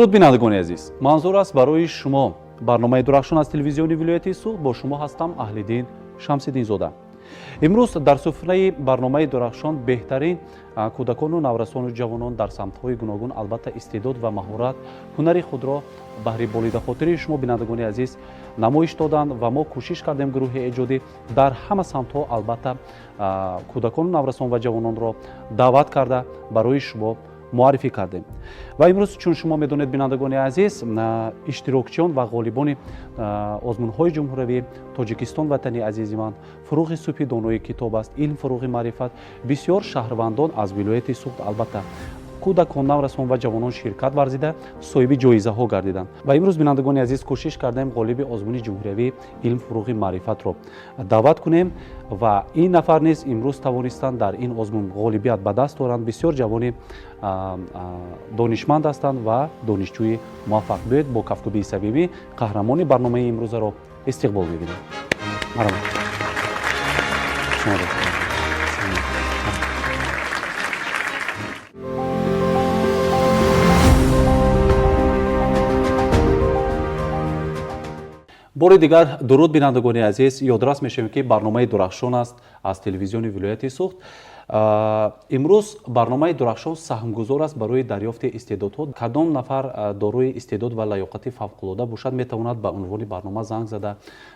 Дуруд, бинандагони азиз! Манзур аст барои шумо барномаи Дурахшон аз телевизиони вилояти Суғд. Бо шумо ҳастам Аҳлиддин Шамсиддинзода. Имрӯз дар суфраи барномаи Дурахшон беҳтарин кӯдакону наврасону ҷавонон дар самтҳои гуногун албатта истеъдод ва маҳорат, ҳунари худро баҳри болидахотири шумо, бинандагони азиз, намоиш доданд ва мо кӯшиш кардем, гурӯҳи эҷодӣ, дар ҳама самтҳо албатта кӯдакону наврасон ва ҷавононро даъват карда, барои шумо муаррифӣ кардем. Ва имрӯз, чун шумо медонед, бинандагони азиз, иштирокчиён ва ғолибони озмунҳои ҷумҳуриявӣ «Тоҷикистон ватани азизи ман», «Фурӯғи субҳи донои китоб аст», «Илм фурӯғи маърифат», бисёр шаҳрвандон аз вилояти Суғд, албатта кӯдакон, наврасон ва ҷавонон ширкат варзида, соҳиби ҷоизаҳо гардиданд. Ва имрӯз, бинандагони азиз, кӯшиш кардем ғолиби озмуни ҷумҳуриявӣ «Илм фурӯғи маърифатро» даъват кунем ва ин нафар низ имрӯз тавонистанд дар ин озмун ғолибият ба даст оранд. Бисёр ҷавони донишманд ҳастанд ва донишҷӯи муваффақ. Биёед, бо кафкӯбии самимӣ қаҳрамони барномаи имрӯзаро истиқбол мебинем. Марҳамат, хуш омадед. Бори дигар дуруд, бинандагони азиз! Ёдрас мешавем, ки барномаи Дурахшон аст аз телевизиони вилояти Суғд. Имрӯз барномаи Дурахшон саҳмгузор аст барои дарёфти истеъдодҳо. Кадом нафар дорои истеъдод ва лаёқати фавқулода бошад, метавонад ба унвони барнома занг зада,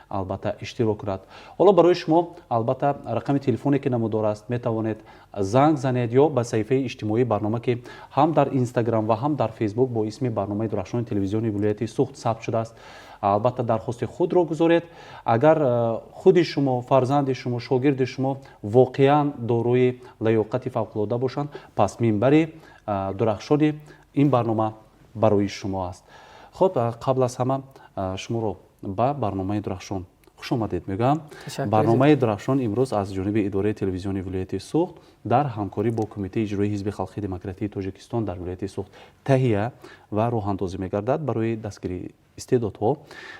албатта иштирок кунад. Ҳоло барои шумо албатта рақами телефоне, ки намудор аст, метавонед занг занед ё ба саҳифаи иҷтимоии барнома, ки ҳам дар Инстаграм ва ҳам дар Фейсбук бо исми барномаи Дурахшони телевизиони вилояти Суғд сабт шудааст, албатта дархости худро гузоред. Агар худи шумо, фарзанди шумо, шогирди шумо воқеан дорои лаёқати фавқулода бошанд, пас минбари дурахшони ин барнома барои шумо аст. Хуб, қабл аз ҳама шуморо ба барномаи Дурахшон хушомадед мегӯям. Барномаи Дурахшон имрӯз аз ҷониби идораи телевизиони вилояти Суғд дар ҳамкорӣ бо Кумитаи иҷроии Ҳизби халқии демократии Тоҷикистон дар вилояти Суғд таҳия ва роҳандозӣ мегардад барои дастгирии истеъдодҳо.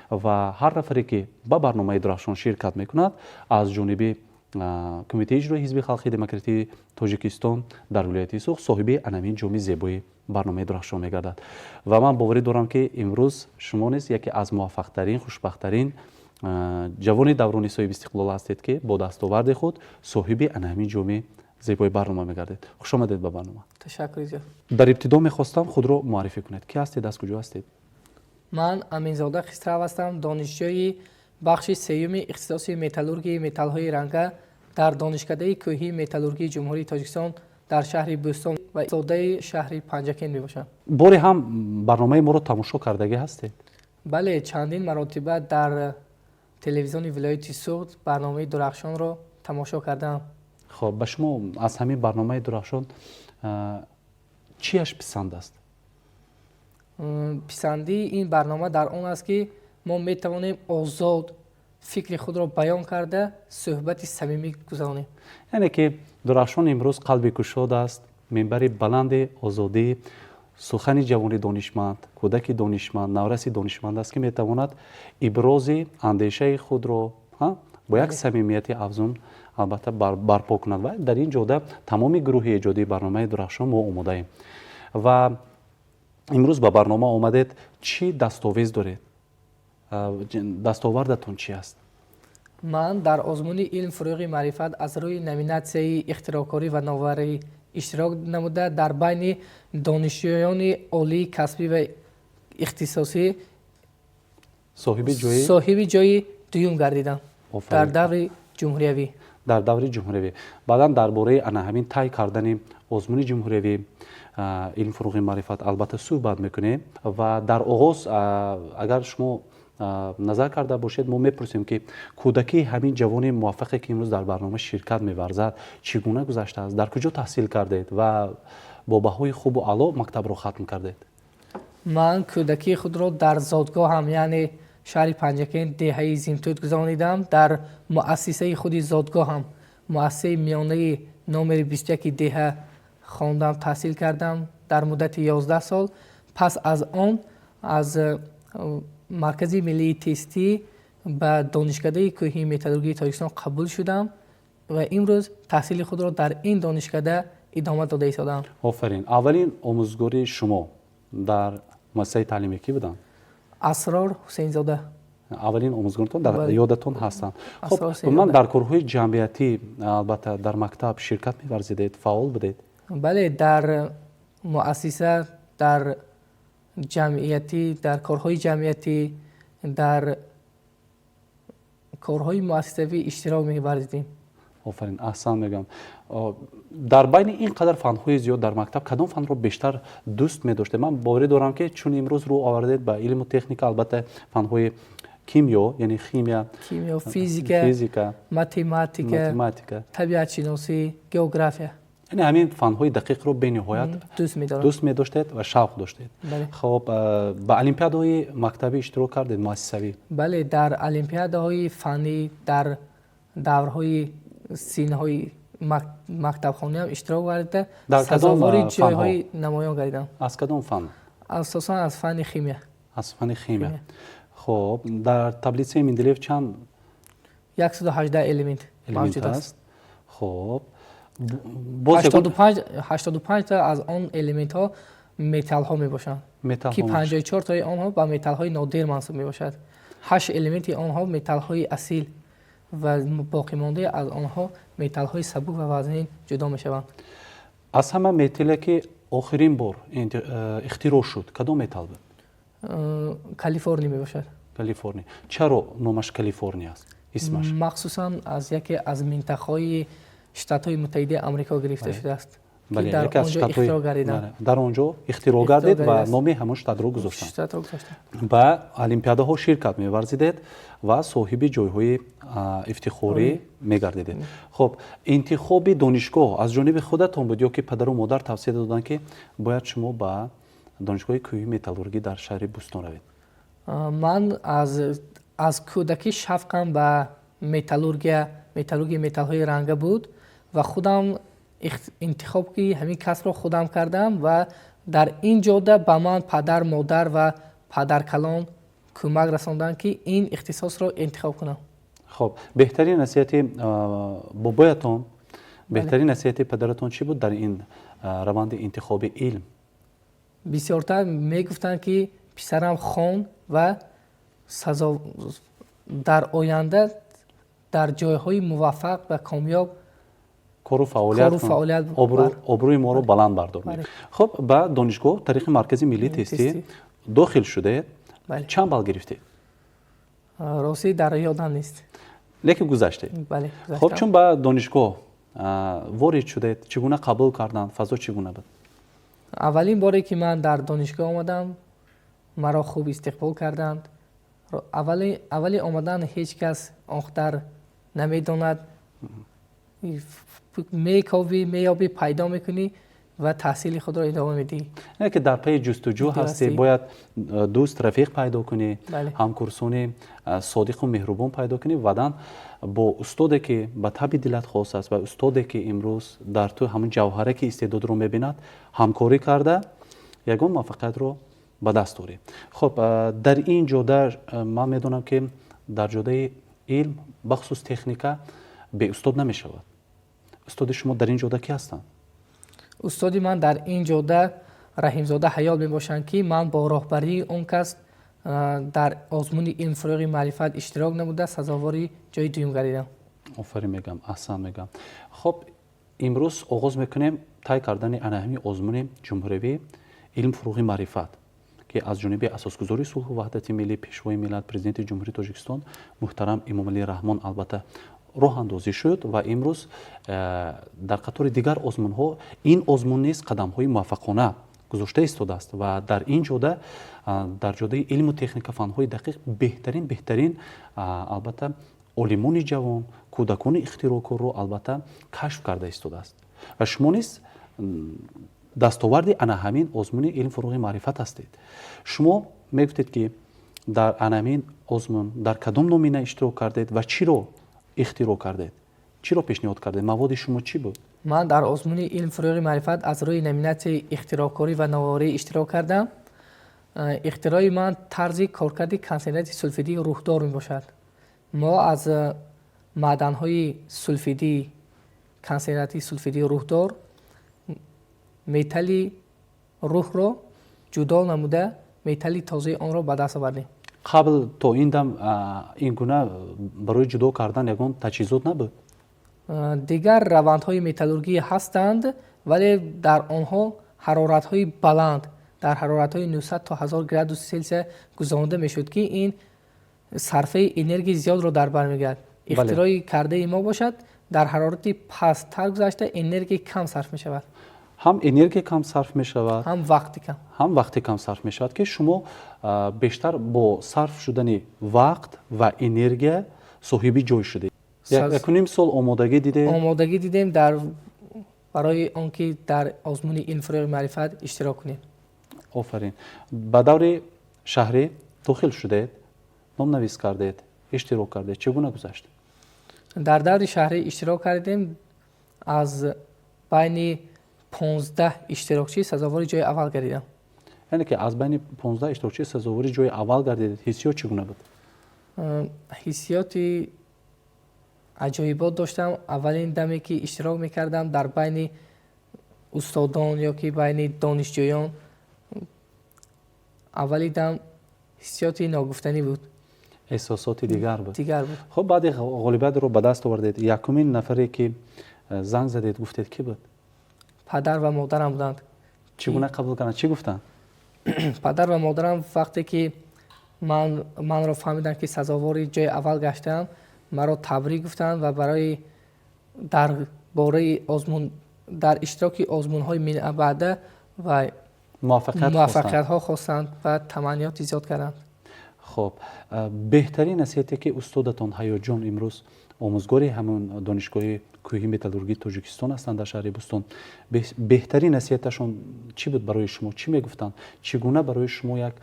Ва ҳар нафаре, ки ба барномаи Дурахшон ширкат мекунад, аз ҷониби Кумитаи иҷрои Ҳизби халқии демократии Тоҷикистон дар вилояти Суғд соҳиби анамин ҷоми зебои барномаи Дурахшон мегардад. Ва ман боварӣ дорам, ки имрӯз шумо низ яке аз муваффақтарин, хушбахттарин ҷавони даврони соҳиби истиқлол ҳастед, ки бо дастоварди худ соҳиби анаҳамин ҷоми зебои барнома мегардед. Хушомадед ба барнома. Ташаккури зиёд. Дар ибтидо мехостам худро муаррифӣ кунед. Ки ҳастед, аз куҷо ҳастед? Ман Аминзода Хисрав ҳастам, донишҷӯи бахши сеюми ихтисоси металлургии металлҳои ранга дар Донишкадаи кӯҳии металлургии Ҷумҳурии Тоҷикистон дар шаҳри Бӯстон ва зодаи шаҳри Панҷакент мебошам. Боре ҳам барномаи моро тамошо кардагӣ ҳастед? Бале, чандин маротиба дар телевизиони вилояти Суғд барномаи Дурахшонро тамошо кардаам. Хоб, ба шумо аз ҳамин барномаи Дурахшон чиаш писанд аст? Писандии ин барнома дар он аст, ки мо метавонем озод фикри худро баён карда, суҳбати самимӣ гузаронем. Яъне ки Дурахшон имрӯз қалби кушод аст, минбари баланди озодӣ, сухани ҷавони донишманд, кӯдаки донишманд, навраси донишманд аст, ки метавонад ибрози андешаи худро бо як самимияти афзун албатта барпо кунад. Ва дар ин ҷода тамоми гурӯҳи эҷодии барномаи Дурахшон мо омодаем. Ва имрӯз ба барнома омадед, чӣ дастовез доред, дастовардатон чӣ аст? Ман дар озмуни «Илм фурӯғи маърифат» аз рӯи номинатсияи ихтироъкорӣ ва навоварӣ иштирок намуда, дар байни донишҷӯёни олии касбӣ ва ихтисосӣ соҳиби ҷои соҳиби ҷои дуюм гардидам дар даври ҷумҳуриявӣ. Дар даври ҷумҳуриявӣ. Баъдан дар бораи ана ҳамин тай кардани озмуни ҷумҳуриявӣ «Илм фурӯғи маърифат» албатта суҳбат мекунем. Ва дар оғоз, агар шумо назар карда бошед, мо мепурсем, ки кӯдакии ҳамин ҷавони муваффақе, ки имрӯз дар барнома ширкат меварзад, чӣ гуна гузаштааст, дар куҷо таҳсил кардед ва бо баҳои хубу аъло мактабро хатм кардед? Ман кӯдакии худро дар зодгоҳам, яъне шаҳри Панҷакент, деҳаи Зимтуд гузаронидам. Дар муассисаи худи зодгоҳам, муассисаи миёнаи номери 21 деҳа хондам, таҳсил кардам дар муддати 11 сол. Пас аз он аз Маркази миллии тестӣ ба Донишкадаи кӯҳии металлургии Тоҷикистон қабул шудам ва имрӯз таҳсили худро дар ин донишкада идома дода истодаам. Офарин! Аввалин омӯзгори шумо дар Муассисаи таълимӣ ки буданд? Асрор Ҳусейнзода. Аввалин омӯзгоротон дар ёдатон ҳастанд. Хуб, ман дар корҳои ҷамъиятӣ, албатта, дар мактаб ширкат меварзидед, фаъол будед? Бале, дар муассиса, дар ҷамъиятӣ, дар корҳои ҷамъиятӣ, дар корҳои муассисавӣ иштирок меварзидем. Офарин, аҳсан мегӯям. Дар байни ин қадар фанҳои зиёд дар мактаб кадом фанро бештар дӯст медоштед? Ман боварӣ дорам, ки чун имрӯз рӯ овардед ба илму техника, албатта, фанҳои кимиё, яъне химия, кимиё, физика, физика, математика, математика, табиатшиносӣ, география. Яъне ҳамин фанҳои дақиқро бениҳоят дӯст медорам. Дӯст медоштед ва шавқ доштед. Хоб, ба олимпиадаҳои мактабӣ иштирок кардед, муассисавӣ? Бале, дар олимпиадаҳои фаннӣ дар даврҳои синҳои мактабхониам иштирок варзида, сазовори ҷойҳои намоён гардидам. Аз кадом фан? Асосан аз фанни химия. Аз фанни химия. Хоб, дар таблицаи Менделеев чанд 118 элемент мавҷуд аст. Хоб, 85 та аз он элементҳо металлҳо мебошанд, ки 54 тои онҳо ба металлҳои нодир мансуб мебошад. Ҳашт элементи онҳо металлҳои асил ва боқимондаи аз онҳо металлҳои сабук ва вазнин ҷудо мешаванд. Аз ҳама металле, ки охирин бор ихтироъ шуд, кадом металл буд? Калифорний мебошад. Калифорний. Чаро номаш Калифорния аст, исмаш? Махсусан аз яке аз минтақаҳои Штатҳои Муттаҳидаи Амрико гирифта шудааст. Дар он ҷо ихтироъ гардид ва номи ҳамон штатро гузоштанд. Ба олимпиадаҳо ширкат меварзидед ва соҳиби ҷойҳои ифтихорӣ мегардидед. Хуб, интихоби донишгоҳ аз ҷониби худатон буд ё ки падару модар тавсия доданд, ки бояд шумо ба донишгоҳи кӯҳи металлургӣ дар шаҳри Бӯстон равед? Ман аз кӯдакӣ шавқам ба металлургия, металлургияи металлҳои ранга буд ва худам интихоб ки ҳамин касбро худам кардам ва дар ин ҷода ба ман падар, модар ва падаркалон кӯмак расонданд, ки ин ихтисосро интихоб кунам. Хуб, беҳтарин насиҳати бобоятон, беҳтарин насиҳати падаратон чӣ буд дар ин раванди интихоби илм? Бисёртар мегуфтанд, ки писарам, хон ва дар оянда дар ҷойҳои муваффақ ва комёб кору фаъолият, обрӯи моро баланд бардор. Хуб, ба донишгоҳ тариқи Маркази миллии тестӣ дохил шудед. Чанд балл гирифтед? Ростӣ, дар ёдам нест. Лекин гузаштед. Хуб, чун ба донишгоҳ ворид шудед, чӣ гуна қабул карданд, фазо чӣ гуна буд? Аввалин боре, ки ман дар донишгоҳ омадам, маро хуб истиқбол карданд. Аввали омадан ҳеҷ кас он қадар намедонад, мекобӣ, меёбӣ, пайдо мекунӣ ва таҳсили худро идома медиҳӣ. Не ки дар пайи ҷустуҷӯ ҳастӣ, бояд дӯст, рафиқ пайдо кунӣ, ҳамкурсони содиқу меҳрубон пайдо кунӣ, баъдан бо устоде, ки ба таби дилат хос аст, ва устоде, ки имрӯз дар ту ҳамун ҷавҳаре ки истеъдодро мебинад, ҳамкорӣ карда, ягон муваффақиятро ба даст орӣ. Хуб, дар ин ҷода ман медонам, ки дар ҷодаи илм, бахусус техника, беустод намешавад. Устоди шумо дар ин ҷода кӣ ҳастанд? Устоди ман дар ин ҷода Раҳимзода Ҳаёт мебошанд, ки ман бо роҳбарии он кас дар озмуни илм, фурӯғи маърифат иштирок намуда, сазовори ҷои дуюм гардидам. Офарин мегӯям, аҳсан мегӯям. Хуб, имрӯз оғоз мекунем тай кардани ана ҳамин озмуни ҷумҳуриявӣ илм, фурӯғи маърифат, ки аз ҷониби асосгузори сулҳу ваҳдати миллӣ, Пешвои миллат, Президенти Ҷумҳурии Тоҷикистон муҳтарам Эмомалӣ Раҳмон, албатта, роҳандозӣ шуд ва имрӯз дар қатори дигар озмунҳо ин озмун низ қадамҳои муваффақона гузошта истодааст ва дар ин ҷода, дар ҷодаи илму техника, фанҳои дақиқ, беҳтарин, албатта, олимони ҷавон, кӯдакони ихтироъкорро, албатта, кашф карда истодааст ва шумо низ дастоварди ана ҳамин озмуни илм, фурӯғи маърифат ҳастед. Шумо мегуфтед, ки дар ана ҳамин озмун дар кадом номина иштирок кардед ва чиро ихтироъ кардед, чиро пешниҳод кардед, маводи шумо чӣ буд? Ман дар озмуни илм, фурӯғи маърифат аз рӯи номинатсияи ихтироъкорӣ ва навоварӣ иштирок кардам. Ихтирои ман тарзи коркарди консентрати сулфидии рӯҳдор мебошад. Мо аз маъданҳои сулфидӣ, консентрати сулфидии рӯҳдор, металли рӯҳро ҷудо намуда. Металли тозаи онро ба даст овардем. Қабл то ин дам ин гуна барои ҷудо кардан ягон таҷҳизот набуд? Дигар равандҳои металлургӣ ҳастанд, вале дар онҳо ҳароратҳои баланд, дар ҳароратҳои 900 то 1000 градус Селсия гузаронда мешуд, ки ин сарфаи энергияи зиёдро дар бар мегирад. Ихтирои кардаи мо бошад, дар ҳарорати пасттар гузашта, энергияи кам сарф мешавад. Ҳам энергия кам сарф мешавад, ҳам вақти кам. Ҳам вақти кам сарф мешавад, ки шумо бештар бо сарф шудани вақт ва энергия соҳиби ҷой шудед. Якуним сол омодагӣ дидед? Омодагӣ дидем барои он ки дар озмуни илм, фурӯғи маърифат иштирок кунем. Офарин. Ба даври шаҳрӣ дохил шудед, номнавис кардед, иштирок кардед. Чӣ гуна гузашт? Дар даври шаҳрӣ иштирок кардем. Аз байни 15 иштирокчӣ сазовори ҷои аввал гардидам. Яъне ки аз байни 15 иштирокчӣ сазовори ҷои аввал гардидед. Ҳиссиёт чӣ гуна буд? Ҳиссиёти аҷоибот доштам. Аввалин даме ки иштирок мекардам дар байни устодон ё ки байни донишҷӯён, аввали дам ҳиссиёти ногуфтанӣ буд. Эҳсосоти дигар буд. Дигар буд. Хуб, баъди ғолибиятро ба даст овардед, якумин нафаре ки занг задед, гуфтед, кӣ буд? Падар ва модарам буданд. Чӣ гуна қабул карданд, чӣ гуфтанд? Падар ва модарам вақте ки манро фаҳмиданд, ки сазовори ҷои аввал гаштаам, маро табрик гуфтанд ва барои дар бораи озмун дар иштироки озмунҳои минбаъда ва муваффақиятҳо хостанд ва таманниёти зиёд карданд. Хуб, беҳтарин насиҳате ки устодатон Ҳаётҷон, имрӯз омӯзгори ҳамон донишгоҳи кӯҳи металлургии Тоҷикистон ҳастанд дар шаҳри Бӯстон, беҳтарин насиҳаташон чӣ буд барои шумо? Чӣ мегуфтанд? Чӣ гуна барои шумо як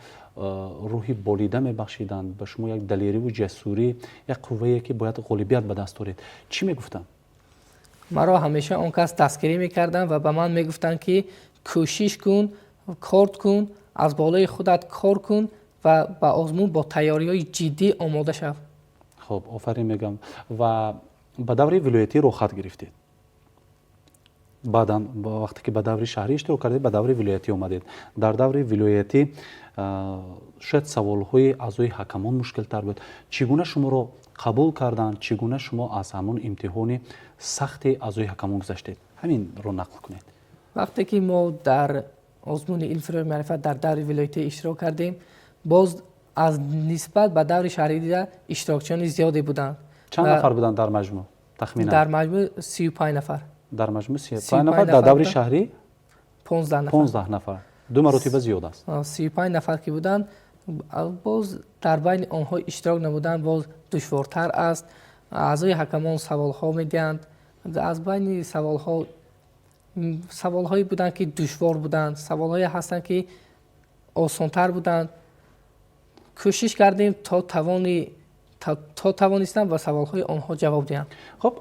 рӯҳи болида мебахшиданд, ба шумо як далериву ҷасурӣ, як қуввае ки бояд ғолибият ба даст оред? Чӣ мегуфтанд? Маро ҳамеша он кас дастгирӣ мекарданд ва ба ман мегуфтанд, ки кӯшиш кун, кор кун, аз болои худат кор кун ва ба озмун бо тайёриҳои ҷиддӣ омода шав. Хуб, офарин мегӯям. Ва ба даври вилоятӣ роҳхат гирифтед. Баъдан, вақте ки ба даври шаҳрӣ иштирок кардед, ба даври вилоятӣ омадед. Дар даври вилоятӣ шояд саволҳои аъзои ҳакамон мушкилтар буд. Чӣ гуна шуморо қабул карданд? Чӣ гуна шумо аз ҳамон имтиҳони сахти аъзои ҳакамон гузаштед? Ҳаминро нақл кунед. Вақте ки мо дар озмуни илм, фурӯғи маърифат дар даври вилоятӣ иштирок кардем, боз аз нисбат ба даври шаҳрӣ дида иштирокчиёни зиёде буданд. Чанд нафар буданд дар маҷмӯъ тахминан? Дар маҷмӯъ 35 нафар. Дар маҷмӯъ 35 нафар. Дар даври шаҳрӣ? 15 нафар. 15 нафар, ду маротиба зиёд аст. 35 нафар ки буданд, боз дар байни онҳо иштирок намудан боз душвортар аст. Аъзои ҳакамон саволҳо медиҳанд. Аз байни саволҳо саволҳое буданд, ки душвор буданд, саволҳое ҳастанд, ки осонтар буданд. Кӯшиш кардем то тавонистам ба саволҳои онҳо ҷавоб диҳам. Хуб,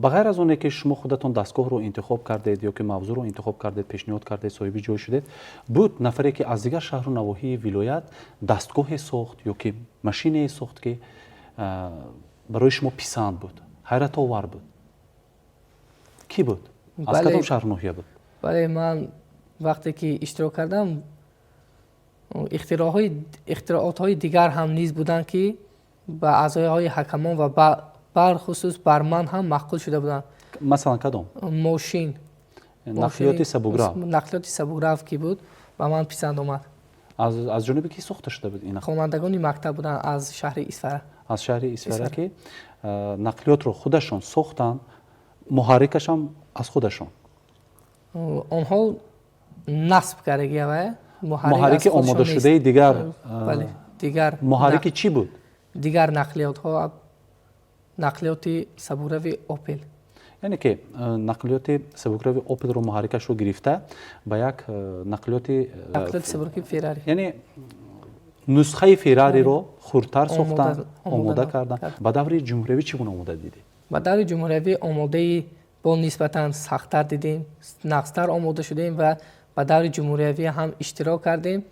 ба ғайр аз оне ки шумо худатон дастгоҳро интихоб кардед ё ки мавзӯъро интихоб кардед, пешниҳод кардед, соҳиби ҷой шудед, буд нафаре ки аз дигар шаҳру навоҳии вилоят дастгоҳе сохт ё ки машинае сохт, ки барои шумо писанд буд, ҳайратовар буд? Кӣ буд, аз кадом шаҳру ноҳия буд? Бале, ман вақте ки иштирок кардам, ихтироотҳои дигар ҳам низ буданд, ки ба аъзоиҳои ҳакамон ва бархусус бар ман ҳам маъқул шуда буданд. Масалан, кадом? Мошин. Нақлиёти сабукрав. Нақлиёти сабукрав ки буд, ба ман писанд омад. Аз ҷониби кӣ сохта шуда буд ин? Хонандагони мактаб буданд аз шаҳри Исфара. Аз шаҳри Исфара, ки нақлиётро худашон сохтанд, муҳаррикашам аз худашон? Онҳо насб кардагия. Муҳаррики омодашудаи дигар? Бале, дигар. Муҳаррики чӣ буд? Дигар нақлиётҳо, нақлиёти сабукрави Опел. Яъне ки нақлиёти сабукрави Опелро муҳаррикашро гирифта, ба як нақлиёти Нақлиёти сабукрави Феррари. Яъне нусхаи Феррариро хурдтар сохтанд, омода карданд. Ба даври ҷумҳуриявӣ чӣ гуна омода дидед? Ба даври ҷумҳуриявӣ омодаи бо нисбатан сахттар дидем, нағзтар омода шудем ва ба даври ҷумҳуриявӣ ҳам иштирок кардем.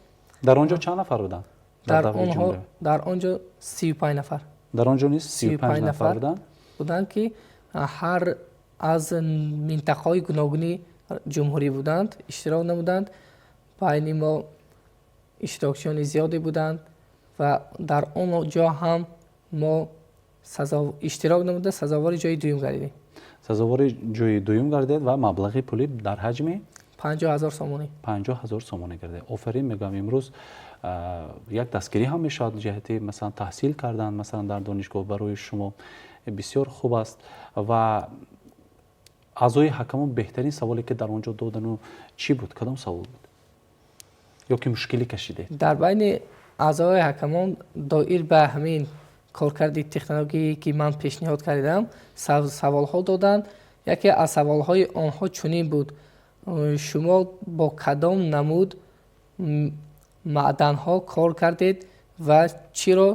Дар он ҷо чанд нафар буданд? Дар он ҷо 35 нафар. Дар он ҷо низ 35 нафар буданд? Буданд, ки ҳар аз минтақаҳои гуногуни ҷумҳурӣ буданд, иштирок намуданд. Байни мо Иштирокчиёни зиёде буданд ва дар он ҷо ҳам мо иштирок намуда, сазовори ҷои дуюм гардидем. Сазовори ҷои дуюм гардид ва маблағи пулӣ дар ҳаҷми 50 000 сомонӣ. 50 000 сомонӣ гардид. Офарин мегӯям. Имрӯз як дастгирӣ ҳам мешавад ҷиҳати, масалан, таҳсил кардан, масалан, дар донишгоҳ барои шумо бисёр хуб аст. Ва аъзои ҳакамон беҳтарин саволе, ки дар он ҷо додану, чӣ буд? Кадом савол буд ё ки мушкилӣ кашидед? Дар байни аъзои ҳакамон доир ба ҳамин коркарди технологие, ки ман пешниҳод кардам, саволҳо доданд. Яке аз саволҳои онҳо чунин буд: шумо бо кадом намуд маъданҳо кор кардед ва чиро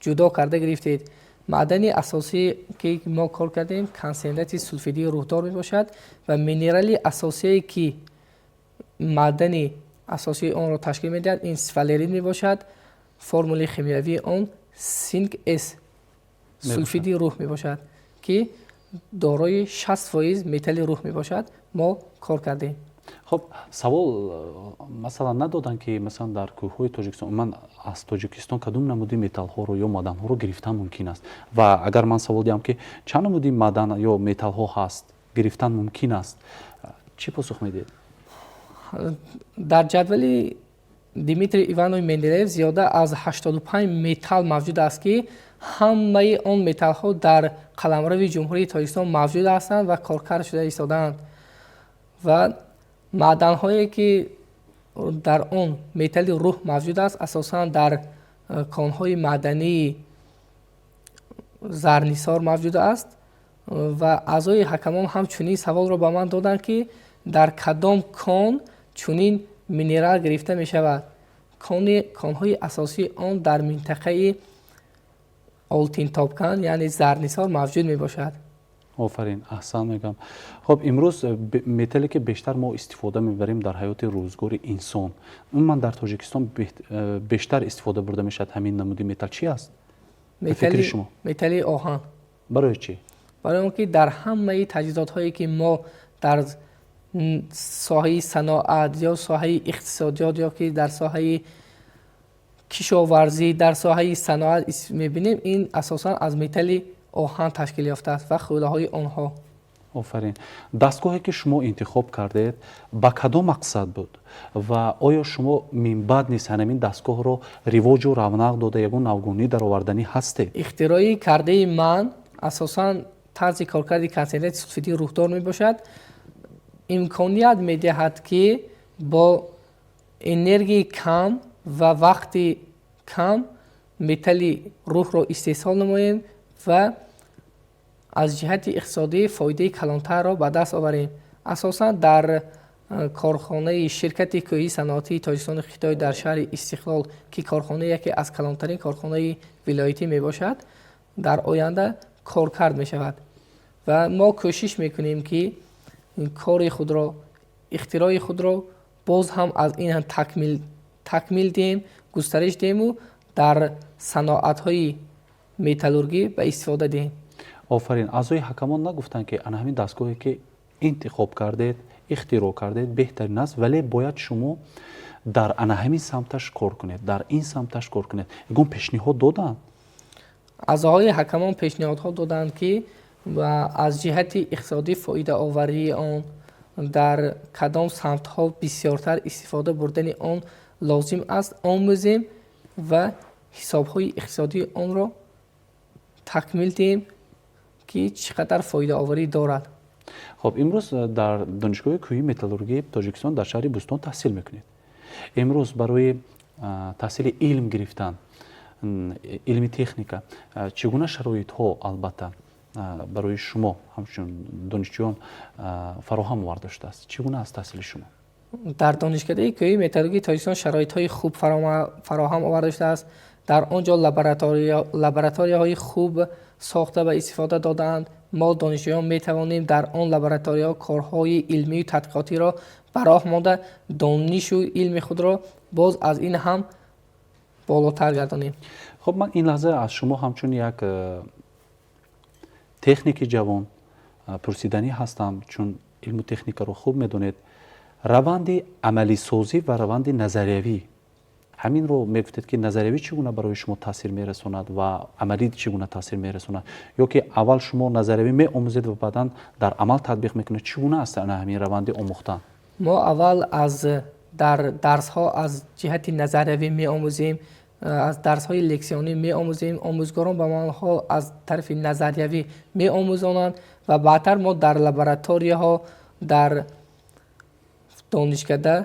ҷудо карда гирифтед? Маъдани асосие, ки мо кор кардем, консентрати сулфидии рӯҳдор мебошад ва минерали асосие, ки маъдани асосии онро ташкил медиҳад, ин сфалерит мебошад. Формулаи химиявии он синк С сулфиди рӯҳ мебошад, ки дорои 60% металли рӯҳ мебошад, мо кор кардем. Хуб, савол, масалан, надоданд, ки, масалан, дар кӯҳҳои Тоҷикистон, умуман аз Тоҷикистон кадом намуди металлҳоро ё маъданҳоро гирифтан мумкин аст? Ва агар ман савол диҳам, ки чанд намуди маъдан ё металлҳо ҳаст, гирифтан мумкин аст, чӣ посух медиҳед? Дар ҷадвали Дмитрий Иванови Менделеев зиёда аз 85 металл мавҷуд аст, ки ҳамаи он металлҳо дар қаламрави Ҷумҳурии Тоҷикистон мавҷуд ҳастанд ва коркард шуда истодаанд. Ва маъданҳое, ки дар он металли рӯҳ мавҷуд аст, асосан дар конҳои маъдании Зарнисор мавҷуд аст. Ва аъзои ҳакамон ҳам чунин саволро ба ман доданд, ки дар кадом кон чунин минерал гирифта мешавад. Конҳои асосии он дар минтақаи Олтинтобкан, яъне Зарнисор, мавҷуд мебошад. Офарин, аҳсан мегӯям. Хуб, имрӯз металле, ки бештар мо истифода мебарем дар ҳаёти рӯзгори инсон, умуман дар Тоҷикистон бештар истифода бурда мешавад, ҳамин намуди металл чӣ аст, ба фикри шумо? Металли оҳан. Барои чӣ? Барои он ки дар ҳамаи таҷҳизотҳое, ки мо дар соҳаи саноат ё соҳаи иқтисодиёт ё ки дар соҳаи кишоварзӣ, дар соҳаи саноат мебинем, ин асосан аз металли оҳан ташкил ёфтааст ва хӯлаҳои онҳо. Офарин. Дастгоҳе, ки шумо интихоб кардед, ба кадом мақсад буд ва оё шумо минбаъд низ ҳамин дастгоҳро ривоҷу равнақ дода, ягон навгонӣ дароварданӣ ҳастед? Ихтирои кардаи ман асосан тарзи коркарди консентрати сулфидии рӯҳдор мебошад. Имконият медиҳад, ки бо энергияи кам ва вақти кам металли рӯҳро истеҳсол намоем ва аз ҷиҳати иқтисодӣ фоидаи калонтарро ба даст оварем. Асосан дар корхонаи ширкати кӯҳии саноатии Тоҷикистону Хитой дар шаҳри Истиқлол, ки корхона яке аз калонтарин корхонаи вилоятӣ мебошад, дар оянда коркард мешавад. Ва мо кӯшиш мекунем, ки кори худро, ихтирои худро боз ҳам аз ин ҳам такмил диҳем, густариш диҳему дар саноатҳои металлургӣ ба истифода диҳем. Офарин. Аъзои ҳакамон нагуфтанд, ки ана ҳамин дастгоҳе, ки интихоб кардед, ихтироъ кардед, беҳтарин аст, вале бояд шумо дар ана ҳамин самташ кор кунед, дар ин самташ кор кунед? Ягон пешниҳод доданд? Аъзоҳои ҳакамон пешниҳодҳо доданд, ки аз ҷиҳати иқтисодӣ фоидаоварии он, дар кадом самтҳо бисёртар истифода бурдани он лозим аст, омӯзем ва ҳисобҳои иқтисодии онро такмил диҳем, ки чӣ қадар фоидаоварӣ дорад. Хуб, имрӯз дар Донишгоҳи кӯҳии металлургии Тоҷикистон дар шаҳри Бӯстон таҳсил мекунед. Имрӯз барои таҳсили илм гирифтан, илми техника, чӣ гуна шароитҳо, албатта, барои шумо ҳамчун донишҷӯён фароҳам оварда шудааст? Чӣ гуна аст таҳсили шумо? Дар Донишкадаи кӯҳии металлургии Тоҷикистон шароитҳои хуб фароҳам оварда шудааст. Дар он ҷо лабораторияҳои хуб сохта ба истифода додаанд. Мо, донишҷӯён, метавонем дар он лабораторияҳо корҳои илмию тадқиқотиро ба роҳ монда, донишу илми худро боз аз ин ҳам болотар гардонем. Хуб, ман ин лаҳза аз шумо ҳамчун як техники ҷавон пурсиданӣ ҳастам, чун илму техникаро хуб медонед. Раванди амалисозӣ ва раванди назариявӣ. Ҳаминро мегуфтед, ки назариявӣ чӣ гуна барои шумо таъсир мерасонад ва амалӣ чӣ гуна таъсир мерасонад, ё ки аввал шумо назариявӣ меомӯзед ва баъдан дар амал татбиқ мекунед? Чӣ гуна аст ҳамин раванди омӯхтан? Мо аввал аз дар дарсҳо аз ҷиҳати назариявӣ меомӯзем, аз дарсҳои лексионӣ меомӯзем. Омӯзгорон ба онҳо аз тарафи назариявӣ меомӯзонанд ва баъдтар мо дар лабораторияҳо дар донишкада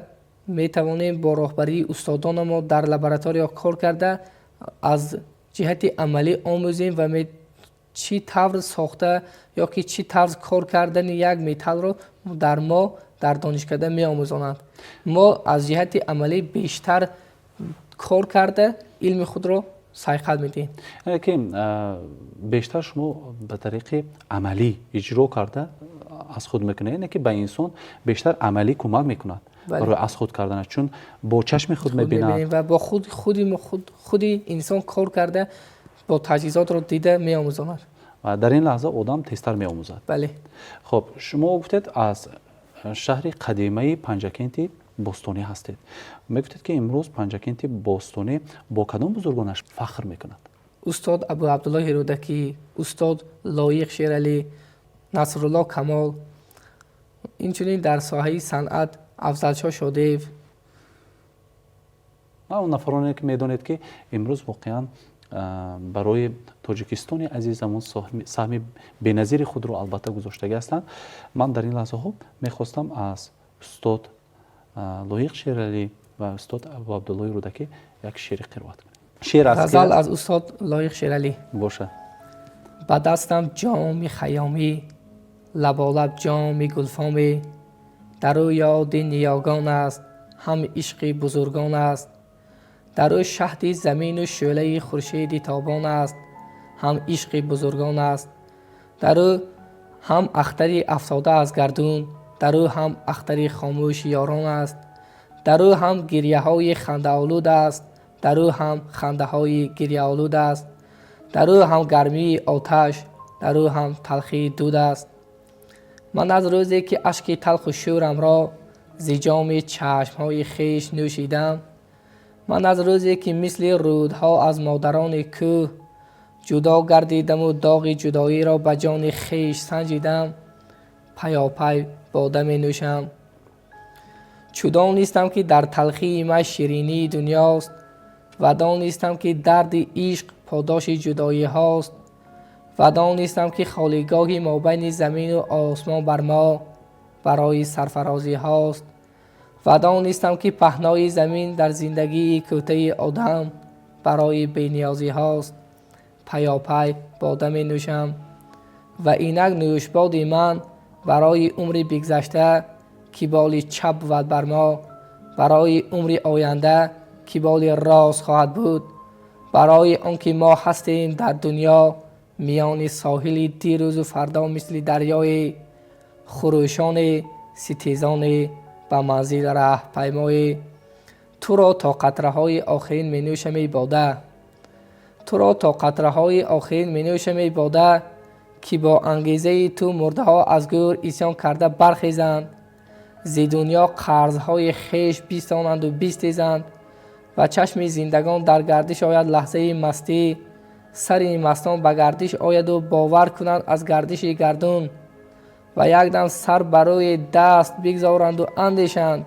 метавонем бо роҳбарии устодонамо дар лаборатория кор карда, аз ҷиҳати амалӣ омӯзем ва чӣ тавр сохта ё ки чӣ тавр кор кардани як металлро дар мо дар донишкада меомӯзонанд. Мо аз ҷиҳати амалӣ бештар кор карда, илми худро сайқал медиҳем. Яъне ки бештар шумо ба тариқи амалӣ иҷро карда аз худ мекунед, яъне ки ба инсон бештар амалӣ кӯмак мекунад барои аз худ карданаш, чун бо чашми худ мебинад. Ва бо худи инсон кор карда, бо таҷҳизотро дида меомӯзонад. Ва дар ин лаҳза одам тезтар меомӯзад. Бале. Хуб, шумо гуфтед, аз шаҳри қадимаи Панҷакенти бостонӣ ҳастед. Мегуфтед, ки имрӯз Панҷакенти бостонӣ бо кадом бузургонаш фахр мекунад? Устод Абу Абдуллоҳи Рӯдакӣ, устод Лоиқ Шералӣ, Насрулло Камол, инчунин дар соҳаи санъат Афзалшоҳ Шодиев. Он нафароне, ки медонед, ки имрӯз воқеан барои Тоҷикистони азизамон саҳми беназири худро албатта гузоштагӣ ҳастанд. Ман дар ин лаҳзаҳо мехостам аз устод Лоиқ Шералӣ ва устод Абу Абдуллоҳи Рӯдакӣ як шеъри қироат кунем. Шеър аз ғазал аз устод Лоиқ Шералӣ. Бошад. Ба дастам ҷоми Хайёмӣ, лаболаб ҷоми гулфомӣ, дар ӯ ёди ниёгон аст, ҳам ишқи бузургон аст. Дар ӯ шаҳди замину шӯълаи хуршеди тобон аст, ҳам ишқи бузургон аст. Дар ӯ ҳам ахтари афтода аз гардун, дар ӯ ҳам ахтари хомӯши ёрон аст. Дар ӯ ҳам гирьяҳои хандаолуд аст, дар ӯ ҳам хандаҳои гирьяолуд аст. Дар ӯ ҳам гармии оташ, дар ӯ ҳам талхии дуд аст. Ман аз рӯзе ки ашки талху шӯрамро зи ҷоми чашмҳои хеш нӯшидам, ман аз рӯзе ки мисли рӯдҳо аз модарони кӯҳ ҷудо гардидаму доғи ҷудоиро ба ҷони хеш санҷидам, паёпай бода менӯшам. Чу донистам, ки дар талхии ман ширинии дунёст, ва донистам, ки дарди ишқ подоши ҷудоиҳост, ва донистам, ки холигоҳи мобайни замину осмон бар мо барои сарфарозиҳост, ва донистам, ки паҳнои замин дар зиндагии кӯтаи одам барои бениёзиҳост, паёпай бода менӯшам. Ва инак нӯшбоди ман барои умри бигзашта, ки боли чап бувад бар мо, барои умри оянда, ки боли рост хоҳад буд, барои он ки мо ҳастем дар дунё миёни соҳили дирӯзу фардо, мисли дарёи хурӯшони ситезони ба манзил раҳпаймоӣ. Туро то қатраҳои охирин менӯшам, эй бода, туро то қатраҳои охирин менӯшам, эй бода, ки бо ангезаи ту мурдаҳо аз гӯр исён карда бархезанд, зи дунё қарзҳои хеш бистонанду бистезанд ва чашми зиндагон дар гардиш ояд лаҳзаи мастӣ, сари мастон ба гардиш ояду бовар кунанд аз гардиши гардун ва якдам сар ба рӯи даст бигзоранду андешанд,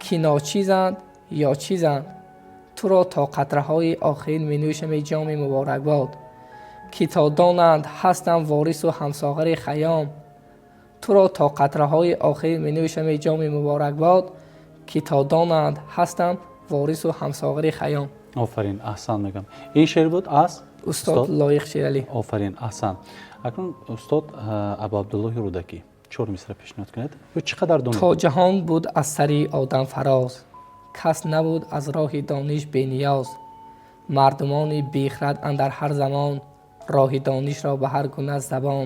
ки ночизанд ё чизанд. Туро то қатраҳои охирин менӯшам, эй ҷоми муборакбод, ки то донанд ҳастам ворису ҳамсоғари Хайём. Туро то қатраҳои охирин менӯшам, эй ҷоми муборакбод, ки то донанд ҳастам ворису ҳамсоғари Хайём. Офарин, аҳсан мегӯям. Ин шеър буд аз устод Лоиқ Шералӣ. Офарин, аҳсан. Акнун устод Абу Абдуллоҳи Рӯдакӣ чор мисра пешниҳод кунед. Ё чӣ қадар донед? То ҷаҳон буд аз сари одам фароз, кас набуд аз роҳи дониш бениёз. Мардумони бехирад андар ҳар замон роҳи донишро ба ҳар гуна забон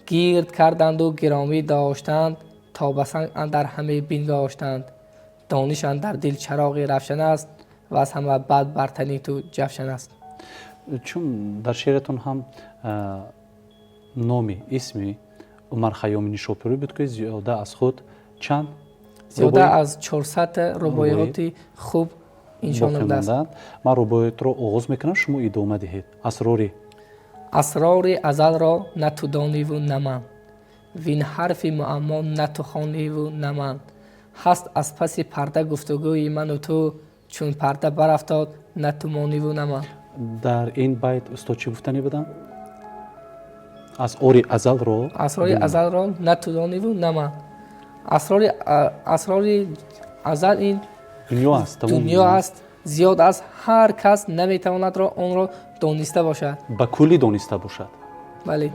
гирд карданду гиромӣ доштанд, то ба санг андар ҳаме бингоштанд. Дониш андар дил чароғи равшан аст ва аз ҳама бад бар тани ту ҷавшан аст. Чун дар шеъратон ҳам номи исми Умар Хайёми Нишопурӣ буд, ки зиёда аз худ чанд зиёда аз 400 рубоиёти хуб Иншо намудааст. Ман рубоиятро оғоз мекунам, шумо идома диҳед. Асрори Асрори азалро на ту дониву на ман, вин ҳарфи муаммо на ту хониву на ман. Ҳаст аз паси парда гуфтугӯи ману ту, чун парда барафтод, на ту мониву на ман. Дар ин байт устод чӣ гуфтанӣ буданд? Асрори азалро Асрори азалро на ту дониву на ман. Асрори азал ин дунё аст. Дунё аст, зиёд аст, ҳар кас наметавонад онро дониста бошад. Ба куллӣ дониста бошад. Бале,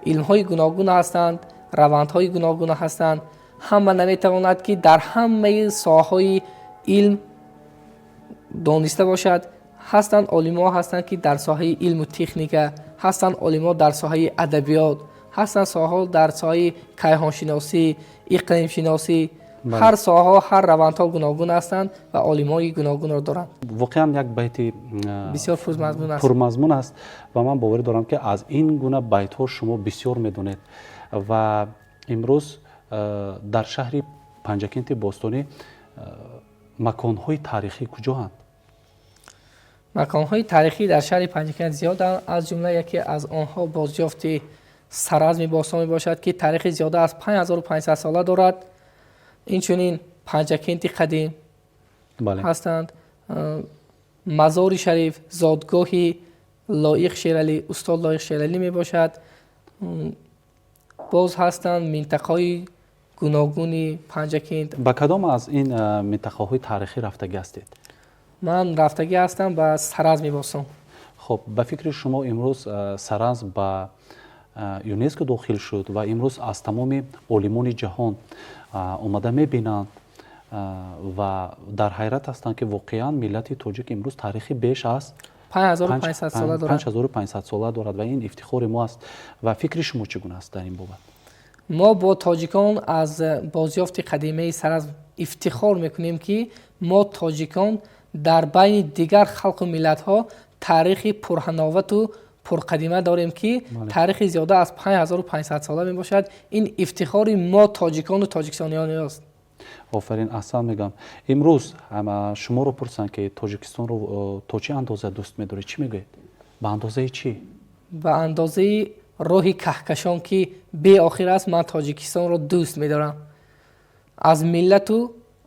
илмҳои гуногун ҳастанд, равандҳои гуногун ҳастанд. Ҳама наметавонад, ки дар ҳамаи соҳаҳои илм дониста бошад. Ҳастанд олимҳо ҳастанд, ки дар соҳаи илму техника ҳастанд, олимҳо дар соҳаи адабиёт ҳастанд, соҳаҳо дар соҳаи кайҳоншиносӣ, иқлимшиносӣ. Ҳар соҳаҳо, ҳар равандҳо гуногун ҳастанд ва олимҳои гуногунро доранд. Воқеан, як байти бисёр пурмазмун аст. Пурмазмун аст ва ман боварӣ дорам, ки аз ин гуна байтҳо шумо бисёр медонед. Ва имрӯз дар шаҳри Панҷакенти бостонӣ маконҳои таърихӣ куҷоанд? Маконҳои таърихӣ дар шаҳри Панҷакент зиёданд. Аз ҷумла яке аз онҳо бозёфти Саразми бостон мебошад, ки таърихи зиёда аз 5500 сола дорад. Инчунин Панҷакенти қадим ҳастанд, Мазори Шариф, зодгоҳи Лоиқ Шералӣ, устод Лоиқ Шералӣ мебошад. Боз ҳастанд минтақаҳои гуногуни Панҷакент. Ба кадом аз ин минтақаҳои таърихӣ рафтагӣ ҳастед? Ман рафтагӣ ҳастам ба Саразми бостон. Хуб, ба фикри шумо, имрӯз Саразм ба ЮНЕСКО дохил шуд ва имрӯз аз тамоми олимони ҷаҳон омада мебинанд ва дар ҳайрат ҳастанд, ки воқеан миллати тоҷик имрӯз таърихи беш аз 5500 сола дорад. 5500 сола дорад ва ин ифтихори мо аст. Ва фикри шумо чӣ гуна аст дар ин бобат? Мо бо тоҷикон аз бозёфти қадимаи Саразм ифтихор мекунем, ки мо тоҷикон дар байни дигар халқу миллатҳо таърихи пурҳановату пурқадима дорем, ки таърихи зиёда аз 5500 сола мебошад. Ин ифтихори мо тоҷикону тоҷикистониён аст. Офарин, аҳсан мегӯям. Имрӯз шуморо пурсанд, ки Тоҷикистонро то чӣ андоза дӯст медоред, чӣ мегӯед? Ба андозаи чӣ? Ба андозаи роҳи каҳкашон, ки беохир аст, ман Тоҷикистонро дӯст медорам. Аз миллату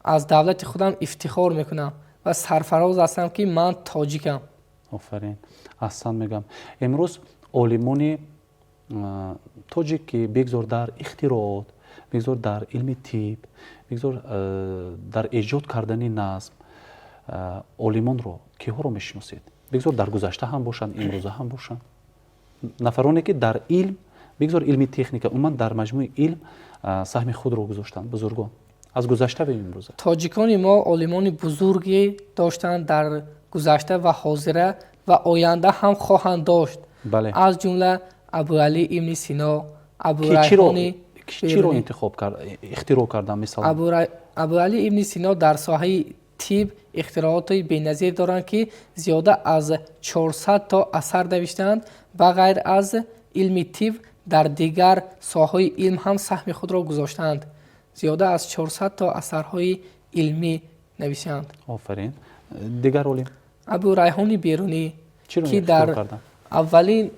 аз давлати худам ифтихор мекунам ва сарфароз ҳастам, ки ман тоҷикам. Офарин, аҳсан мегӯям. Имрӯз олимони тоҷик, ки бигзор дар ихтироот, бигзор дар илми тиб, бигзор дар эҷод кардани назм, олимонро киҳоро мешиносед? Бигзор дар гузашта ҳам бошанд, имрӯза ҳам бошанд, нафароне, ки дар илм, бигзор илми техника, умуман дар маҷмӯи илм саҳми худро гузоштанд, бузургон аз гузашта ва имрӯза. Тоҷикони мо олимони бузурге доштанд дар гузашта ва ҳозира ва оянда ҳам хоҳанд дошт. Аз ҷумла Абуалӣ ибни Сино, Абурайҳони Чиро интихоб ихтироъ карданд, мисалан? Абуалӣ ибни Сино дар соҳаи тиб ихтирооти беназир доранд, ки зиёда аз 400 то асар навиштаанд. Ба ғайр аз илми тиб, дар дигар соҳаҳои илм ҳам саҳми худро гузоштаанд. Зиёда аз 400 то асарҳои илмӣ нависанд. Офарин. Дигар олим? Абу Райҳони Берунӣ, ки дар аввалин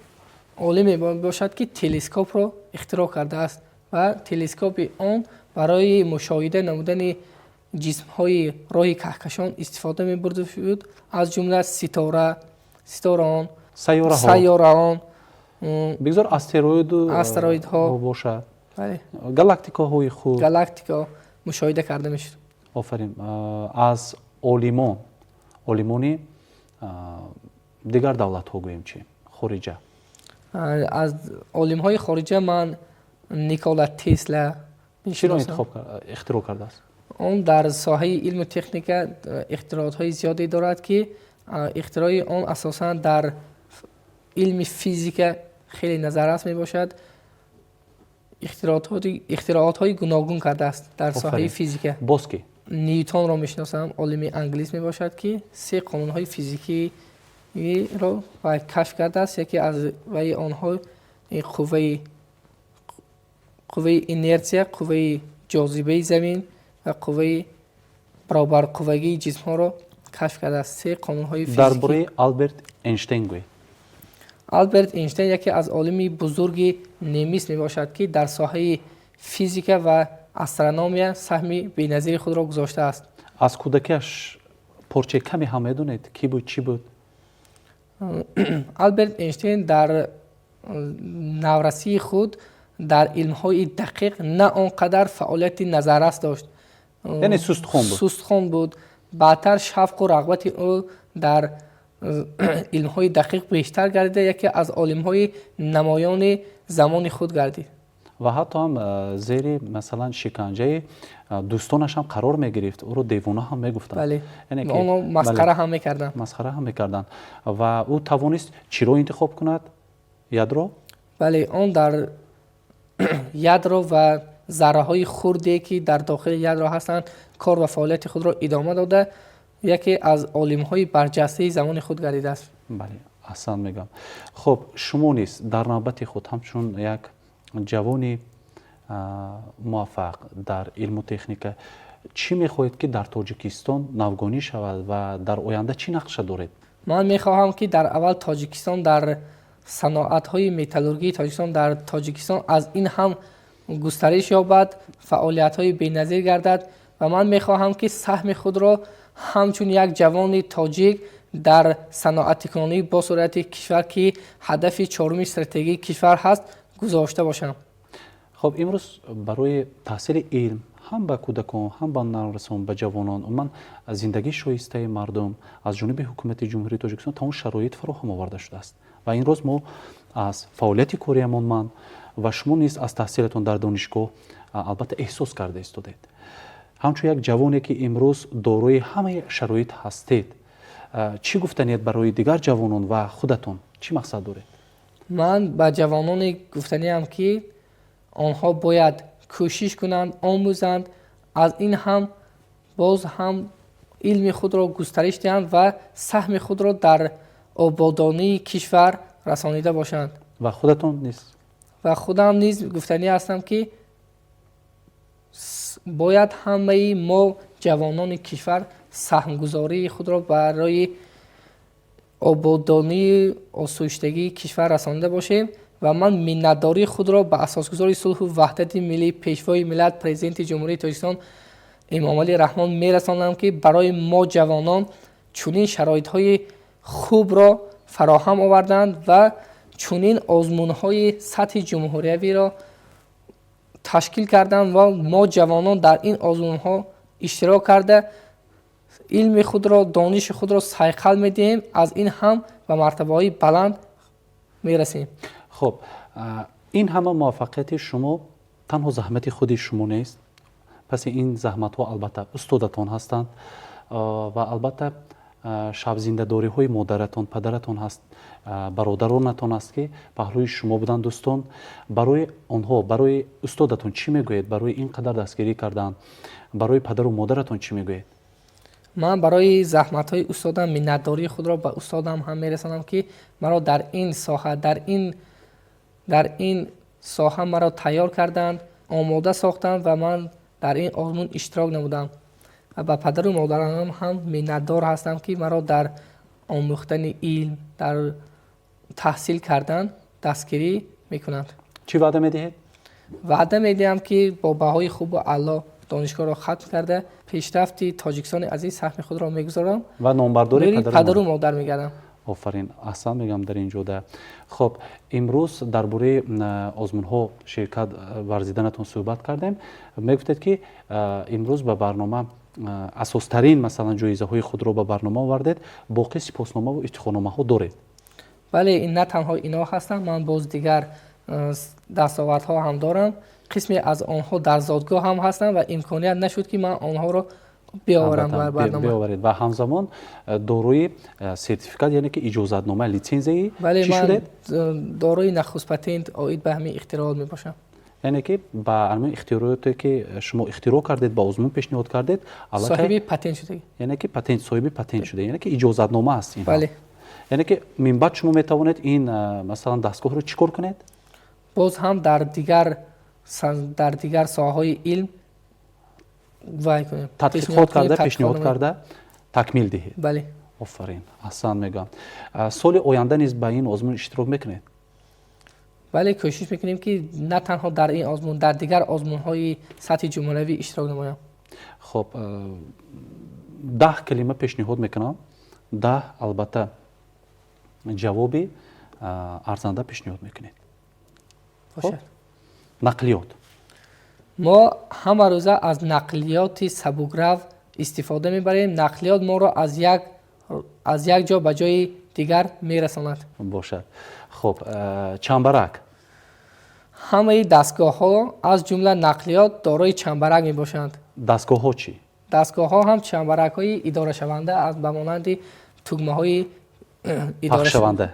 олиме бошад, ки телескопро ихтироъ кардааст ва телескопи он барои мушоҳида намудани ҷисмҳои роҳи каҳкашон истифода мебурда шуд, аз ҷумла ситора, ситораон, сайёраон. Бигзор астероиду астероидҳо. Бошад, галактикаҳои худ. Галактика мушоҳида карда мешуд. Офарин. Аз олимон, олимони дигар давлатҳо гӯем, чи хориҷа? Аз олимҳои хориҷа ман Никола Тесла. Чиро ихтироъ кардааст? Он дар соҳаи илму техника ихтироотҳои зиёде дорад, ки ихтирои он асосан дар илми физика хеле назаррас мебошад. Ихтироотҳои гуногун кардааст дар соҳаи физика. Боз ки? Ньютонро мешиносам, олими англис мебошад, ки се қонунҳои физикиро кашф кардааст. Яке аз ваи онҳо қувваи инерсия, қувваи ҷозибаи замин ва қувваи баробарқуввагии ҷисмҳоро кашф кардааст, се қонунҳои физикӣ. Дар бораи Алберт Эйнштейн гӯед. Алберт Эйнштейн яке аз олими бузурги немис мебошад, ки дар соҳаи физика ва астрономия саҳми беназири худро гузоштааст. Аз кӯдакиаш порчаи каме ҳам медонед, кӣ буд, чӣ буд? Алберт Эйнштейн дар наврасии худ дар илмҳои дақиқ на он қадар фаъолияти назаррас дошт. Яъне сустхон буд. Сустхон буд. Баъдтар шавқу рағбати ӯ дар илмҳои дақиқ бештар гардида, яке аз олимҳои намоёни замони худ гардид. Ва ҳатто ҳам зери, масалан, шиканҷаи дӯстонаш ҳам қарор мегирифт, ӯро девона ҳам мегуфтанд. Бале, онро масхара ҳам мекарданд. Масхара ҳам мекарданд. Ва ӯ тавонист чиро интихоб кунад? Ядро? Бале, он дар ядро ва зарраҳои хурде, ки дар дохили ядро ҳастанд, кор ва фаъолияти худро идома дода, яке аз олимҳои барҷастаи замони худ гардидааст. Бале, аҳсан мегӯям. Хуб, шумо низ дар навбати худ ҳамчун як ҷавони муваффақ дар илму техника чӣ мехоҳед, ки дар Тоҷикистон навгонӣ шавад, ва дар оянда чӣ нақша доред? Ман мехоҳам, ки дар аввал Тоҷикистон дар саноатҳои металлургии Тоҷикистон дар Тоҷикистон аз ин ҳам густариш ёбад, фаъолиятҳои беназир гардад, ва ман мехоҳам, ки саҳми худро ҳамчун як ҷавони тоҷик дар саноатикунонии босуръати кишвар, ки ҳадафи чоруми стратегии кишвар ҳаст, гузошта бошам. Хуб, имрӯз барои таҳсили илм ҳам ба кӯдакон, ҳам ба наврасон, ба ҷавонон, умуман зиндагии шоистаи мардум аз ҷониби ҳукумати Ҷумҳурии Тоҷикистон тамом шароит фароҳам оварда шудааст. Ва ин рӯз мо аз фаъолияти кориамон, ман ва шумо низ аз таҳсилатон дар донишгоҳ албатта эҳсос карда истодед. Ҳамчун як ҷавоне, ки имрӯз дорои ҳамаи шароит ҳастед, чӣ гуфтаниед барои дигар ҷавонон ва худатон чӣ мақсад доред? Ман ба ҷавононе гуфтаниам, ки онҳо бояд кӯшиш кунанд, омӯзанд, аз ин ҳам боз ҳам илми худро густариш диҳанд ва саҳми худро дар ободонии кишвар расонида бошанд. Ва худатон низ? Ва худам низ гуфтанӣ ҳастам, ки бояд ҳамаи мо ҷавонони кишвар саҳмгузории худро барои ободонии осоиштагии кишвар расонида бошем. Ва ман миннатдории худро ба асосгузори сулҳу ваҳдати миллӣ, Пешвои миллат, Президенти Ҷумҳурии Тоҷикистон Эмомалӣ Раҳмон мерасонам, ки барои мо ҷавонон чунин шароитҳои хубро фароҳам оварданд ва чунин озмунҳои сатҳи ҷумҳуриявиро ташкил карданд, ва мо ҷавонон дар ин озмунҳо иштирок карда, илми худро, дониши худро сайқал медиҳем, аз ин ҳам ба мартабаҳои баланд мерасем. Хуб, ин ҳама муваффақияти шумо танҳо заҳмати худи шумо нест. Паси ин заҳматҳо албатта устодатон ҳастанд ва албатта шабзиндадориҳои модаратон, падаратон ҳаст, бародаронатон аст, ки паҳлӯи шумо буданд, дӯстон. Барои онҳо, барои устодатон чӣ мегӯед барои ин қадар дастгирӣ кардан? Барои падару модаратон чӣ мегӯед? Ман барои заҳматҳои устодам миннатдории худро ба устодам ҳам мерасонам, ки маро дар ин соҳа маро тайёр карданд, омода сохтанд ва ман дар ин озмун иштирок намудам. Ва ба падару модарам ҳам миннатдор ҳастам, ки маро дар омӯхтани илм, дар таҳсил кардан дастгирӣ мекунанд. Чӣ ваъда медиҳед? Ваъда медиҳам, ки бо баҳои хубу аъло донишгоҳро хатм карда, пешрафти Тоҷикистони азиз саҳми худро мегузорам ва номбардори падару модар мегардам. Офарин, аҳсан мегӯям дар ин ҷода. Хуб, имрӯз дар бораи озмунҳо ширкат варзиданатон суҳбат кардем. Мегуфтед, ки имрӯз ба барнома асостарин, масалан, ҷоизаҳои худро ба барнома овардед, боқӣ сипосномаву ифтихорномаҳо доред. Бале, ин на танҳо ино ҳастанд, ман боз дигар дастовардҳо ҳам дорам. Қисме аз онҳо дар зодгоҳ ҳам ҳастанд ва имконият нашуд, ки ман онҳоро биёварам бар барнома. Биёваред. Ва ҳамзамон дорои сертификат, яъне ки иҷозатнома, литсензияи бале, чӣ шудед? Ман дорои нахуст патент оид ба ҳамин ихтироот мебошам. Яъне ки ба ҳамин ихтироте, ки шумо ихтироъ кардед, ба озмун пешниҳод кардед, соҳиби патент шудагӣ. Яъне ки патент, соҳиби патент шуда, яъне ки иҷозатнома аст ин. Бале. Яъне ки минбаъд шумо метавонед ин, масалан, дастгоҳро чӣ кор кунед? Боз ҳам дар дигар соҳаҳои илм вай кунем. Тадқиқот карда, пешниҳод карда. Такмил диҳед. Бале. Офарин, аҳсан мегӯям. Соли оянда низ ба ин озмун иштирок мекунед? Бале, кӯшиш мекунем, ки на танҳо дар ин озмун, дар дигар озмунҳои сатҳи ҷумҳуриявӣ иштирок намоям. Хуб, 10 калима пешниҳод мекунам, 10, албатта, ҷавоби арзанда пешниҳод мекунед. Бошад. Нақлиёт. Мо ҳама рӯза аз нақлиёти сабукрав истифода мебарем. Нақлиёт моро аз як ҷо ба ҷои дигар мерасонад. Бошад. Хуб, чамбарак. Ҳамаи дастгоҳҳо, аз ҷумла нақлиёт, дорои чамбарак мебошанд. Дастгоҳҳо чӣ? Дастгоҳҳо ҳам чамбаракҳои идорашаванда аз ба монанди тугмаҳои Пахшшаванда.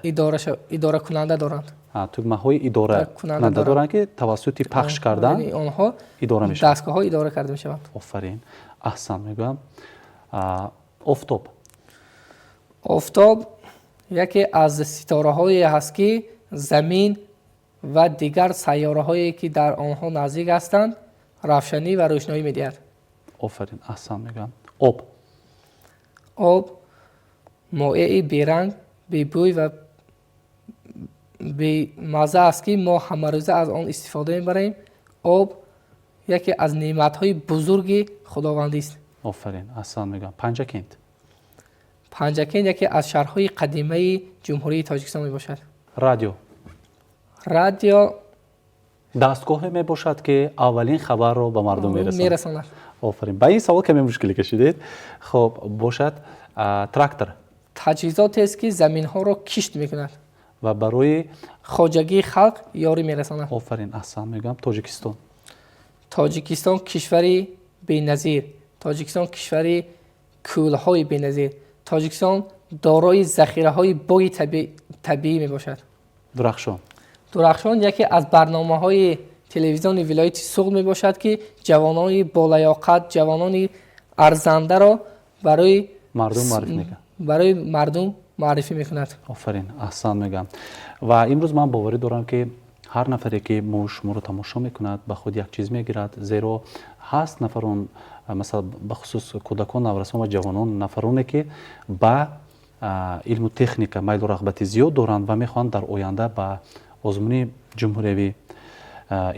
Идоракунанда доранд. Тугмаҳои идоракунанда доранд, ки тавассути пахш кардан Яъне онҳо идора мешаванд. Дастгоҳҳо идора карда мешаванд. Офарин, аҳсан мегӯям. Офтоб. Офтоб яке аз ситораҳое ҳаст, ки замин ва дигар сайёраҳое, ки дар онҳо наздик ҳастанд, равшанӣ ва рӯшноӣ медиҳад. Офарин, аҳсан мегӯям. Об. Об моеи беранг, бебӯй ва бемазза аст, ки мо ҳамарӯза аз он истифода мебарем. Об яке аз неъматҳои бузурги худовандист. Офарин, аҳсан мегӯям. Панҷакент. Панҷакент яке аз шаҳрҳои қадимаи Ҷумҳурии Тоҷикистон мебошад. Радио. Радио дастгоҳе мебошад, ки аввалин хабарро ба мардум мерасонад. Мерасонад. Офарин, ба ин савол каме мушкилӣ кашидед. Хуб, бошад. Трактор. Таҷҳизотест, ки заминҳоро кишт мекунад ва барои хоҷагии халқ ёрӣ мерасонад. Офарин, аҳсан мегӯям. Тоҷикистон. Тоҷикистон кишвари беназир, Тоҷикистон кишвари кӯлҳои беназир, Тоҷикистон дорои захираҳои бои табиӣ мебошад. Дурахшон. Дурахшон яке аз барномаҳои телевизиони вилояти Суғд мебошад, ки ҷавонони болаёқат, ҷавонони арзандаро барои мардум муаррифӣ мекунад. Барои мардум муаррифӣ мекунад. Офарин, аҳсан мегӯям. Ва имрӯз ман боварӣ дорам, ки ҳар нафаре, ки мо шуморо тамошо мекунад, ба худ як чиз мегирад, зеро ҳаст нафарон, масалан, бахусус кӯдакон, наврасон ва ҷавонон, нафароне, ки ба илму техника майлу рағбати зиёд доранд ва мехоҳанд дар оянда ба озмуни ҷумҳуриявӣ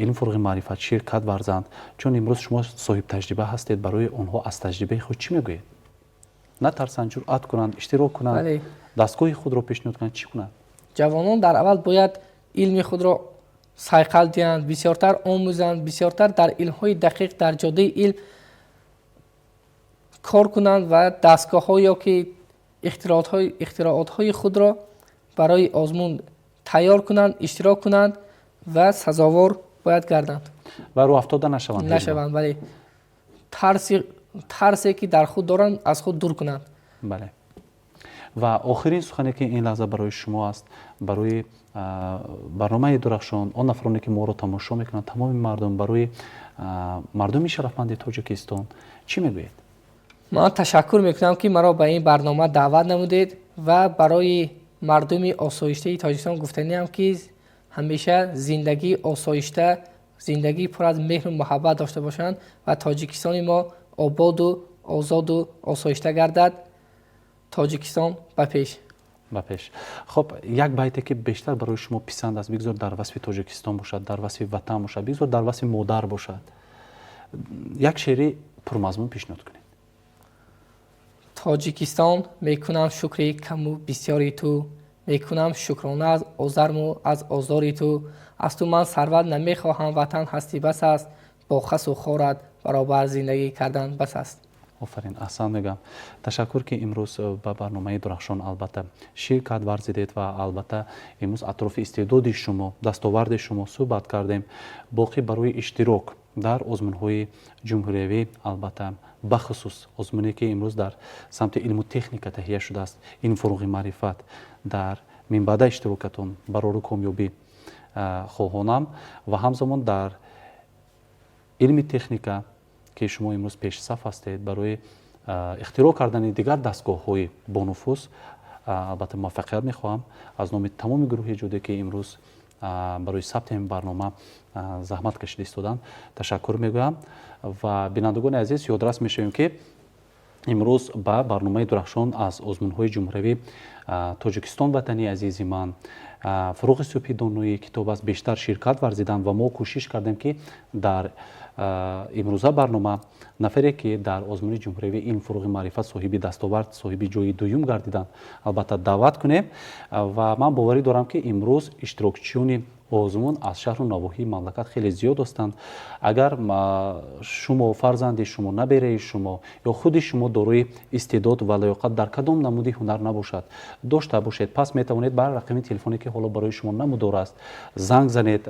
илм, фурӯғи маърифат ширкат варзанд. Чун имрӯз шумо соҳибтаҷриба ҳастед, барои онҳо аз таҷрибаи худ чӣ мегӯед? Натарсанд, ҷуръат кунанд, иштирок кунанд, дастгоҳи худро пешниҳод кунанд, чӣ кунанд? Ҷавонон дар аввал бояд илми худро сайқал диҳанд, бисёртар омӯзанд, бисёртар дар илмҳои дақиқ, дар ҷодаи илм кор кунанд ва дастгоҳҳо ё ки ихтироотҳои худро барои озмун тайёр кунанд, иштирок кунанд ва сазовор бояд гарданд. Ва рӯҳафтода нашаванд. Нашаванд, бале. Тарсе, ки дар худ доранд, аз худ дур кунанд. Бале, ва охирин сухане, ки ин лаҳза барои шумо аст, барои барномаи Дурахшон, он нафароне, ки моро тамошо мекунанд, тамоми мардум, барои мардуми шарафманди Тоҷикистон чӣ мегӯед? Ман ташаккур мекунам, ки маро ба ин барнома даъват намудед, ва барои мардуми осоиштаи Тоҷикистон гуфтаниам, ки ҳамеша зиндагии осоишта, зиндагии пур аз меҳру муҳаббат дошта бошанд ва Тоҷикистони мо ободу озоду осоишта гардад. Тоҷикистон ба пеш! Ба пеш! Хуб, як байте, ки бештар барои шумо писанд аст, бигзор дар васфи Тоҷикистон бошад, дар васфи ватан бошад, бигзор дар васфи модар бошад, як шеъри пурмазмун пешниҳод кунед. Тоҷикистон, мекунам шукри каму бисёри ту, мекунам шукрона аз озарму аз озори ту. Аз ту ман сарват намехоҳам, ватан ҳастӣ бас аст, бо хасу хорат баробар зиндагӣ кардан бас аст. Офарин, аҳсан мегӯям. Ташаккур, ки имрӯз ба барномаи Дурахшон, албатта, ширкат варзидед ва, албатта, имрӯз атрофи истеъдоди шумо, дастоварди шумо суҳбат кардем. Боқӣ барои иштирок дар озмунҳои ҷумҳуриявӣ, албатта, бахусус озмуне, ки имрӯз дар самти илму техника таҳия шудааст, илм, фурӯғи маърифат, дар минбаъда иштирокатон барору комёбӣ хоҳонам ва ҳамзамон дар илми техника, ки шумо имрӯз пешсаф ҳастед, барои ихтироъ кардани дигар дастгоҳҳои бонуфуз, албатта, муваффақият мехоҳам. Аз номи тамоми гурӯҳи эҷодӣ, ки имрӯз барои сабти ин барнома заҳмат кашида истоданд, ташаккур мегӯям. Ва бинандагони азиз, ёдрас мешавем, ки Имрӯз ба барномаи Дурахшон аз озмунҳои ҷумҳуриявӣ «Тоҷикистон ватани азизи ман», «Фурӯғи субҳи доноӣ китоб аст» бештар ширкат варзиданд ва мо кӯшиш кардем, ки дар имрӯза барнома нафаре, ки дар озмуни ҷумҳуриявии «Илм фурӯғи маърифат» соҳиби дастовард, соҳиби ҷои дуюм гардиданд, албатта даъват кунем. Ва ман боварӣ дорам, ки имрӯз иштирокчиёни озмун аз шаҳру навоҳии мамлакат хеле зиёд ҳастанд. Агар шумо, фарзанди шумо, набераи шумо ё худи шумо дорои истеъдод ва лаёқат дар кадом намуди ҳунар набошад, дошта бошед, пас метавонед ба рақами телефоне, ки ҳоло барои шумо намудор аст, занг занед,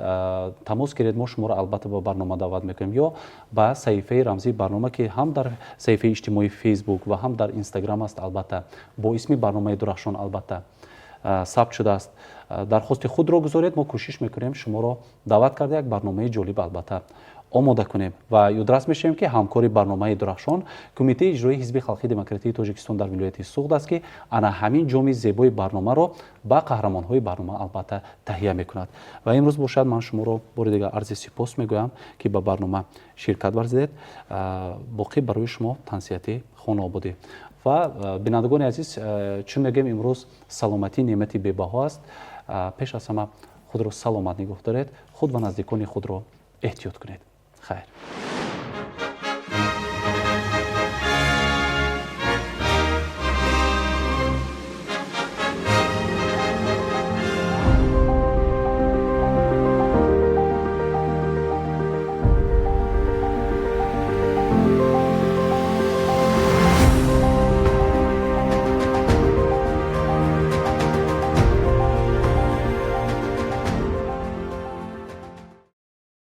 тамос гиред. Мо шуморо албатта ба барнома даъват мекунем ё ба саҳифаи рамзии барнома, ки ҳам дар саҳифаи иҷтимоии Фейсбук ва ҳам дар Инстаграм аст, албатта бо исми барномаи Дурахшон албатта сабт шудааст, дархости худро гузоред. Мо кӯшиш мекунем шуморо даъват карда, як барномаи ҷолиб албатта омода кунем. Ва ёдрас мешавем, ки ҳамкори барномаи Дурахшон Кумитаи иҷроии Ҳизби халқии демократии Тоҷикистон дар вилояти Суғд аст, ки ана ҳамин ҷоми зебои барномаро ба қаҳрамонҳои барнома албатта таҳия мекунад. Ва имрӯз бошад, ман шуморо бори дигар арзи сипос мегӯям, ки ба барнома ширкат варзидед. Боқӣ барои шумо тансиҳатӣ, хонаободӣ. Ва бинандагони азиз, чун мегӯем, имрӯз саломатӣ неъмати бебаҳо аст, пеш аз ҳама худро саломат нигоҳ доред, худ ва наздикони худро эҳтиёт кунед. Хайр.